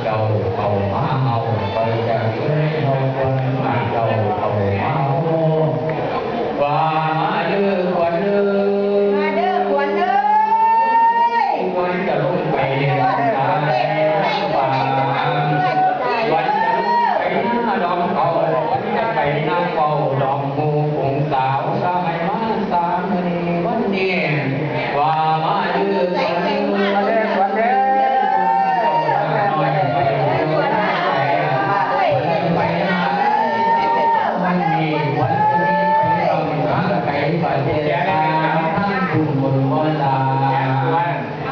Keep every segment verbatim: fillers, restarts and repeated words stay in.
เจ้าเข้ามาเอาไปจากเมืองเฮาก่อน เจ้าเข้ามาเอา ว่ามาเด้อขวัญเอ้ย มาเด้อขวัญเอ้ย ขวัญจะลงไปเล่นสายป่า ขวัญจะลงไปหาดอกเขา ขวัญจะไปนั่งเฝ้าดอกหมู่ของสาว สาวให้มาสามมื้อนี้วันนี้ ว่ามาเด้อขวัญเอ้ย มาเด้อขวัญเอ้ย น้อยไปอยู่ไป ไปหา วันนี้วันนี้ไปเอาหาไก่ไปเจอทางบุญบนบ่ตา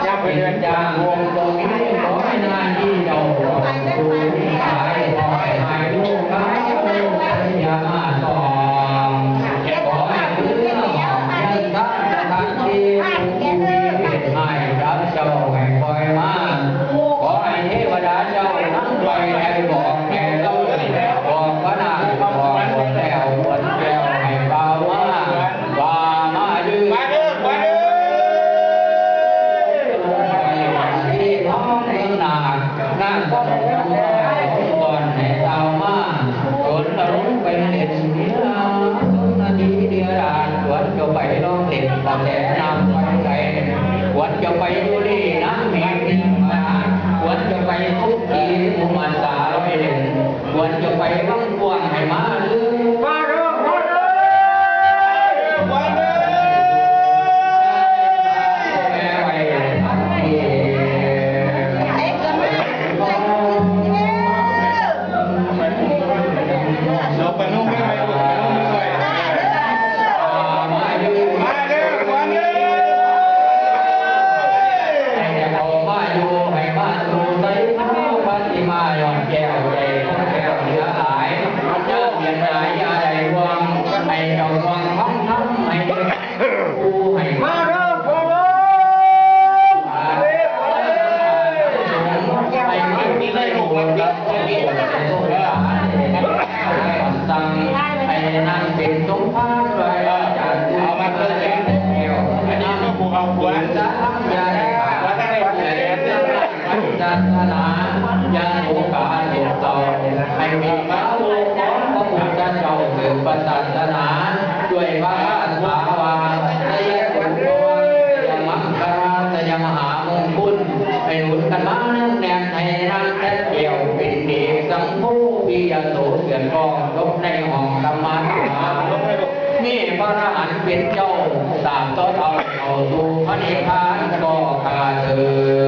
อย่าไปเดินจ้างวงตรงนี้ ขอให้หน้าที่เจ้าของผู้ขาย ขอให้หายลูกค้าลูกอย่ามาต้อง ขอให้เพื่อนของท่านทั้งที่ผู้มีเหตุให้กับเจ้าให้คอยมา ขอให้เทวดาเจ้าทั้งหลายได้บอกแก่เรา บอกพระนางบอกหมดแล้วหมดแก้วให้เบามา ว่ามาเด้อ มาเด้อ มาเด้อ ที่ท้องเมืองนา งานสมบูรณ์ก่อนให้เต้ามา จนเราลงไปเล่นเมีย สมนาทีเดียดาน ควรจะไปลองเล่นกระแสน้ำไปไกล ควรจะไปอยู่นี่น้ำมีพิงมา ควรจะไปทุกทีอุมาสาร้อยเล่น ควรจะไปวังกวางให้มาลือ มาเด้อ มาเด้อ มาเด้อ แม่ไปทำเอง เดี๋ยวไปนุ่งไม่ไหวลูก ไปนุ่งไม่ไหว มาเด้อ มาเด้อ มาเด้อ ให้เขามาอยู่ ให้มาสู่ใต้เท้าพระสิมายอดแก้ว ใจของแก้วเหลือหลาย เจ้าเมียนหลายอย่าได้ห่วง ให้เจ้าห่วงของทำให้ผู้ให้มาเด้อ พ่อเด้อ ให้มันมีได้หมดครับ ให้มันมีได้หมดครับ สั่งให้นั่งเป็นสมภารไว้จากผู้เอามาเกิดแก่แก้ว อันนี้ก็ผูกเอาขวัญ จะทำยาได้ขาด ศาสนา อย่าหลงกาเศร้า ให้มีพระองค์ของพระพุทธเจ้าสืบพระศาสนา ด้วยพระคาถาว่า ชัยสุนทร ชัยมังคลา ชัยมหามงคล ให้หนุนกันมาแน่นแน่น ให้รักแท้เกี่ยวเป็นเอกสังโฆ ปิยโสเกิดกองยกในห้องธรรมะ มีพระอรหันต์เป็นเจ้า สามต่อเท่าเข้าสู่พระนิพพานก็ข้าเถิด